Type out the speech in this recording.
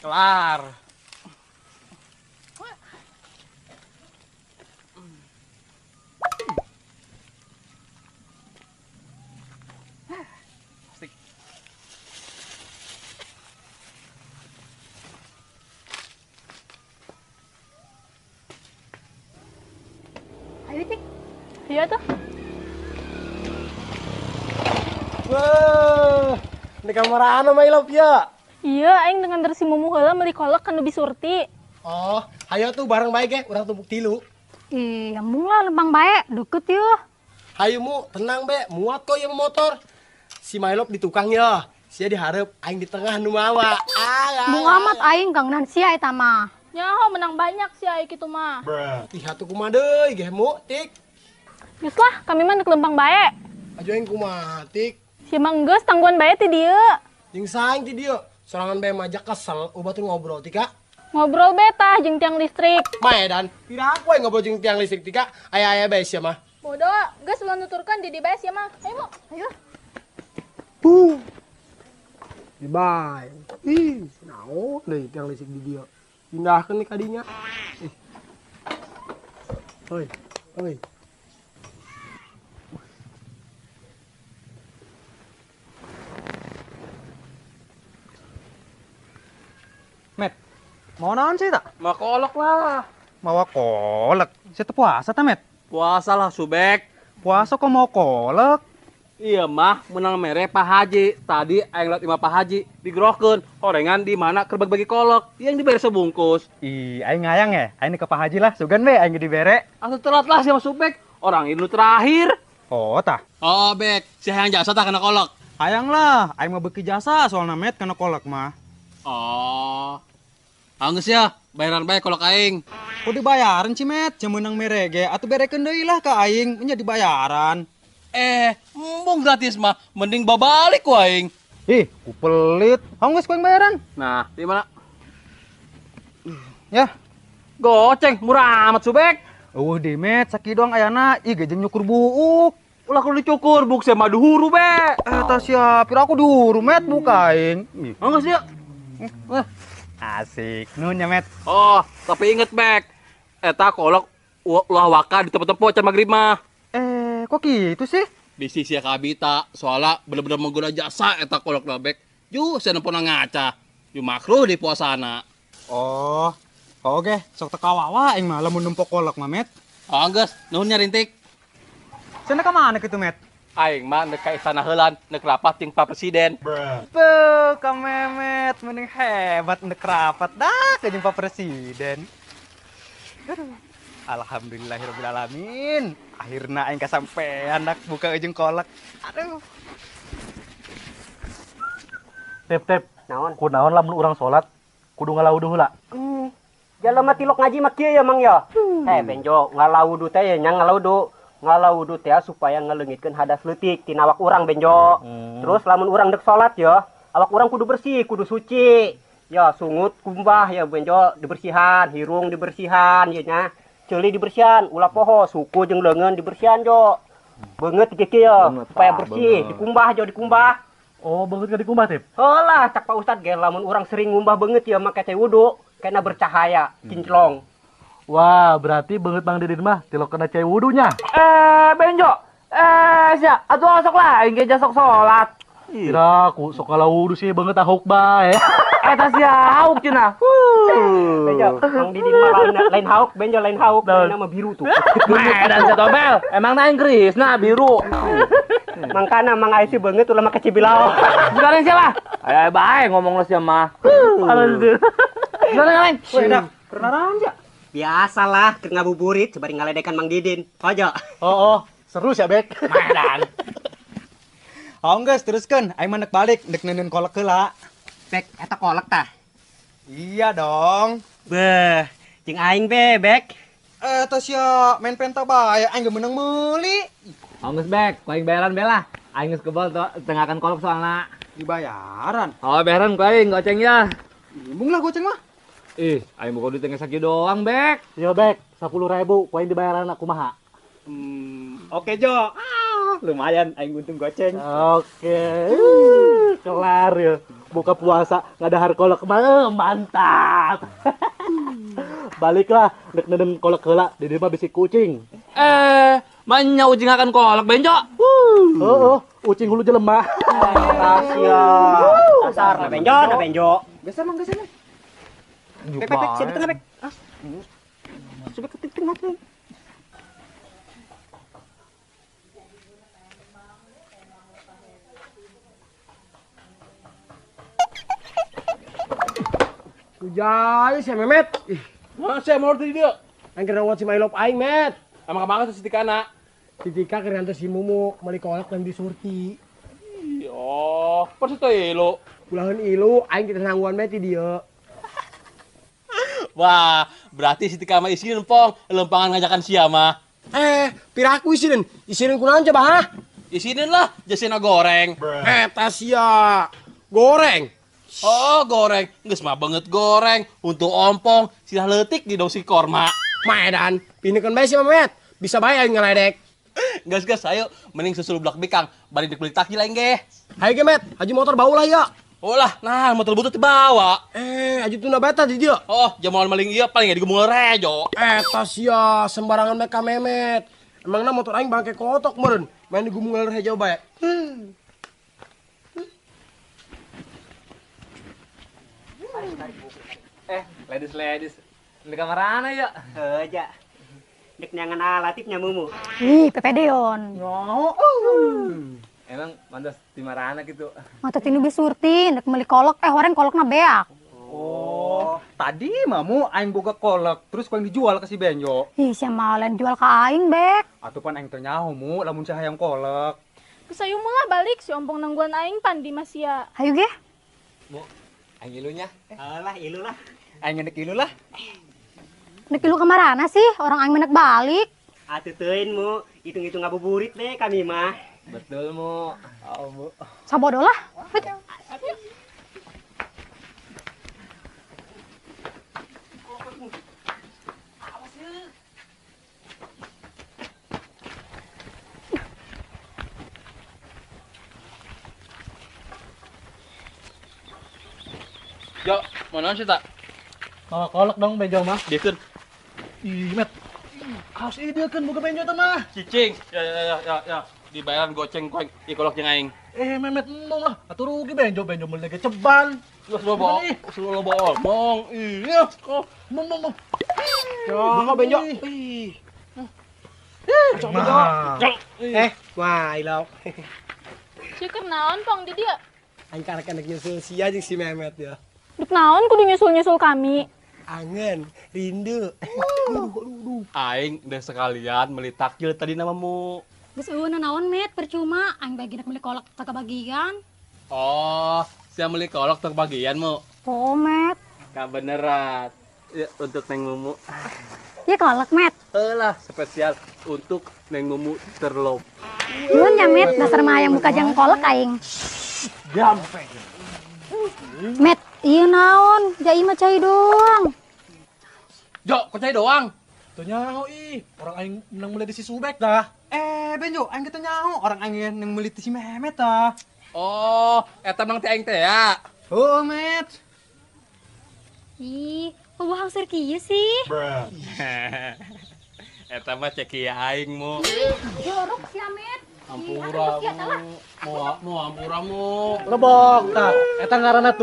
Kelar. Stik. Ayo, Tik. Iya tuh. Wah, di kamar ana mah ilop ya. Iya, aing dengan si Mumu heula meuli kolak kan lebih Surti. Oh, hayo tuh bareng bae ge, urang tumbuk tilu. Ih, embung lah lempang bae, deket yeuh. Hayu mu, tenang be, muat kok ieu motor. Si Mailop di tukang ya, sia dihareup, aing di tengah nu mawa. Embung amat aing kang nan sia eta mah. Nyaho menang banyak sia kitu mah. Ih, atuh kumaha deui ge mu, Tik. Geus lah, kami mah neuk lempang bae. Aju aing kumaha, Tik? Sia mah geus tangguan bae ti dieu. Jeung saing ti dieu. Sorangan bae majak kesel, ubat tuh ngobrol Tika. Ngobrol bae tah jeung tiang listrik. Maedan, tidak aku yang ngobrol jeung tiang listrik Tika. Aya-aya bae sia mah. Bodoh, geus ulah nuturkeun di bae sia mah. Ayo, Mu. Ayo. Puh. Di bae. Ih, naon deui tiang listrik di dieu. Pindahkeun nih kadinya. Ih. Oi, oi. Met, mau naon sih tak? Mau kolak lah. Mau kolak? Saya puasa tak, Met? Puasa lah, Subek. Puasa kok mau kolak? Iya mah, menang mere Pak Haji. Tadi aing liat imah Pak Haji digerohkeun. Horengan di mana keur bagi-bagi kolak. Yang dibere sebungkus. Ih, aing ngayang ya. Aing ke Pak Haji lah, sugan be aing dibere. Atuh telat lah sama Subek. Orang ini terakhir. Oh, tah. Oh, Bek. Si hayang jasa tah kena kolak. Hayang lah, aing mau beki jasa soalna Met kena kolak mah. Oh. Anggeus ya, bayaran bae kolak aing. Kok dibayaran sih, Met? Cemenang mere ge atuh berekeun deui lah ka aing, nya dibayaran. Embung gratis mah, mending babalik ku aing. Ih, ku pelit. Anggeus ku aing bayaran. Nah, di mana? Ya. Goceng, murah amat Subek. Eueuh di Met, sakieu doang ayana, ih ge jeung nyukur buuk. Ulah kudu dicukur, buuk sia mah duhuru be. Tah sia, pira aku duhuru, Met, buuk aing. Anggeus ya. Asik, nuhun ya, Met. Oh, tapi inget, Bek. Eta kolak ulah waka di tempo-tempo can magrib mah. Kok gitu sih? Bisi sia kabita, soalnya bener-bener menggoda jasa eta kolak lah, Bek. Ju, sia nempona ngaca. Ju makruh di puasana. Oh, oke, sok teka wawa aing mah lamun nempo kolak mah, Met. Oh, geus, nuhun nya Rintik. Cenah ka mana kitu, Met? Aing mah neuk ka istana heulan, neuk rapat jeung Pak Presiden. Beuh, ka Memet mending hebat neuk rapat dah ke jeung Pak Presiden. Aduh. Alhamdulillahirabbil alamin. Akhirna aing kasampean dak buka jeung kolak. Aduh. Tep tep, naon? Kunaon lamun urang salat kudu ngalawudu heula. Jalema tilok ngaji mah kieu ya Mang ya. Benjo, ngalawudu teh ya nya ngalawudu. Ngalawudu teh supaya ngaleungitkeun hadas leutik tina awak urang Benjo. Terus lamun urang dek salat ya, awak urang kudu bersih, kudu suci. Ya sungut kumbah ya Benjo dibersihan, hirung dibersihan ya nya. Ceuli dibersihan, ulah poho, suku jeung leungeun dibersihan jo. Beungeut kieu ya, supaya bersih, dikumbah jo dikumbah. Oh, beungeut ka dikumbah, Tip? Heulah, cak Pak Ustad ge lamun urang sering ngumbah beungeut ya make teh wudu, kena bercahaya, kinclong. Wah, berarti beungeut Bang Didin mah tilok kena cai wudunya. Benjo. Sia, atuh sok lah aing ge jasok salat. Kira aku sok ngala wudu sih beungeut hauk bae. Eta sia hauk cenah. Benjo, Bang Didin mah lain hauk, Benjo lain hauk, lain nama biru tuh. Medan sia tobel, emang na Inggris nah biru. Mangkana mang aing sih beungeut ulah make cibilao. Sekarang siapa? Ayo bae ngomong lu sia mah. Gimana ngaleng? Weh, dah, pernah naon sia? Biasalah keur ngabuburit sebari ngaledekan Mang Didin. Hojo. Oh, seru sia, Bek. Medan. Oh, geus teruskeun, aing mah nek balik nek neundeun kolak heula. Bek, eta kolak tah? Iya dong. Beuh, jeung aing be, Bek. Eta sia main penta bae, aing ge meunang meuli. Oh, geus Bek, ku aing bayaran be lah. Aing geus kebal tengakan kolak soalna. Dibayaran? Oh, bayaran ku aing goceng ya. Embung lah goceng mah. Ih, aing buka duit teh sakieu doang, Bek. Yo, Bek, 10.000 ku aing dibayaran aku maha. Oke, Jo. Ah, lumayan aing untung goceng. Oke. Kelar ya. Buka puasa ngadahar kolak mah mantap. Baliklah dek neden kolak heula di dieu mah bisi kucing. Manya ucing akan kolak Benjo. Heeh, ucing hulu jelema. Asia. Dasar na Benjo, na Benjo. Geser mang geser. Pek pek siap di tengah pek. Sudah ke tengah tuh. Kujai si Memet. Ih, mana sih mau di dia? Aing keur si Mailop aing, Met. Emang kemana si Tika na? Si Tika keur nganter si Mumu meuli kolak dan di Surti. Oh, persis teh ilu. Ulaheun ilu aing kita nangguan met di dieu. Wah, berarti si Tika mah isinin pong, lempangan ngajakan sia mah. Piraku isinin. Isinin kunaon coba ha? Isinin lah, jasina goreng. Eta sia. Goreng. Oh, goreng. Geus mah banget goreng. Untuk ompong, sirah leutik di dosi korma. Maedan, pinikeun bae si Memet. Bisa bae aing ngaledek. Gas gas, ayo mending susul blak bikang, bari dek beli takjil aing ge. Hayu ge, Met. Haji motor bau lah ya. Oh lah, nah motor butut dibawa. Haji tunda beta di dia. Oh, jamuan maling ieu paling di Gumul Rejo. Eta sia sembarangan meka Memet. Emangna motor aing bangke kotok meureun, main di Gumul Rejo bae. Ladies ladies, di kamar ana ya? Heuh, ja. Dek nyangan alatifnya Mumu. Ih, pepedeon. Emang mantas di marana gitu. Mata tinu bi Surti, dek meuli kolak, horeng kolakna beak. Oh, tadi mamu aing boga kolak, terus ku aing dijual ke si Benjo. Ih, sia mah lain jual ka aing, Bek. Atuh pan aing teu nyaho mu lamun sia hayang kolak. Geus ayu mah balik si ompong nangguan aing pan di Masia. Hayu ge. Mu, aing ilunya. Alah, ilu lah. Aing ndek ilu lah. Ndek ilu kamarana sih, orang aing menek balik. Atuh teuin mu, hitung-hitung ngabuburit deh kami mah. Betul mu. Oh, mu. Sabodo lah. Jo, mau naon sih tak? Bawa kolak dong Benjo mah. Diekeun. Ih, Met. Kaos ieu diekeun boga Benjo teh mah. Cicing. Ya. Dibayaran goceng ku aing, ieu kolak jeung aing. Memet embung lah. Atuh rugi Benjo, Benjo meuli ge ceban. Geus loba. Geus loba omong. Iya, kok. Mong. Yo, Benjo. Ih. Cok Benjo. Wah, ilau. Syukur naon pong di dieu? Aing karek nyusul sia jeung si Memet ya. Duk naon kudu nyusul-nyusul kami. Angen, rindu. Aing deh sekalian beli takjil tadi namamu. Geus eueuh naon Met, percuma aing bagi nek meuli kolak teu kabagian. Oh, sia meuli kolak teu kabagian mu. Oh, Met. Kabeneran. Ya, untuk Neng Mumu. Ya kolak, Met. Lah, spesial untuk Neng Mumu terlop. Nuhun ya, Met, dasar mah hayang buka jang kolak aing. Gampang. Met, iya naon, jai mah cai doang. Jo, kok cai doang? Teu nyaho ih, orang aing menang meuli di si Subek dah. Benjo, aing teu nyaho, orang aing nang meuli ti si Memet tah. Oh, eta menang ti aing teh ya. Heuh, Met. Ih, kok hangseur kieu sih? Eta mah cek aing mu. Jorok sia, Met. Ampura mu. Mau ampura mu. Lebok tah, eta ngaranna.